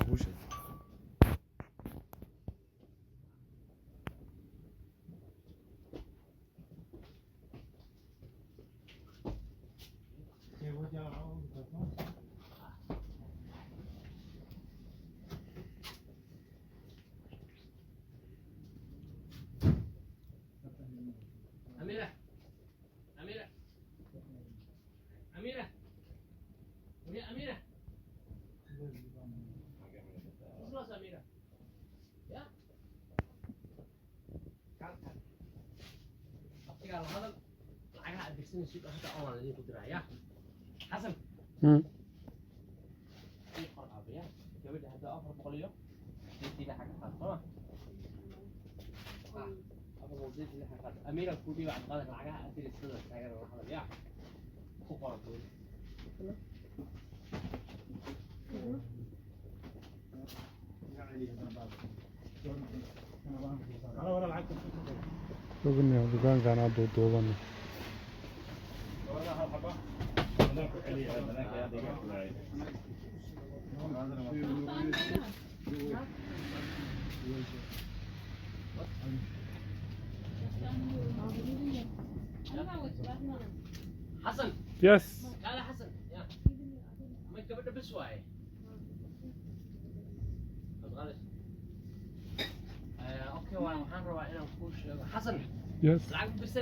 Kuu sheeg. Amira, Amira, Amira, Amira, Amira. Isla Amira. Ya. Kalkan. Abtigaa la hadal, lacagaha aad dirsanaysid oo hadda online idinku diraa, ya. Xasan, ii qor aabaya. Gabadha hadda 486 ka qaad, soo ma? Ah, 486 ka qaad. Amira kuu dhiiba Cabdiqaadir lacagaha aad diraysada taagan la hadal, ya. Ku qor gabadha. Ognahay dukaankan aad duuduubana. Ku celiya, banaanka ayaa deegaanka ku dhacay. Xasan, Yes. kaale Xasan, ya. Ma gabadha bes waaye. Cabdiqaadir. Okay, waxaan rabaa inaan kuu sheego. Xasan, Yes. lacag dirsan.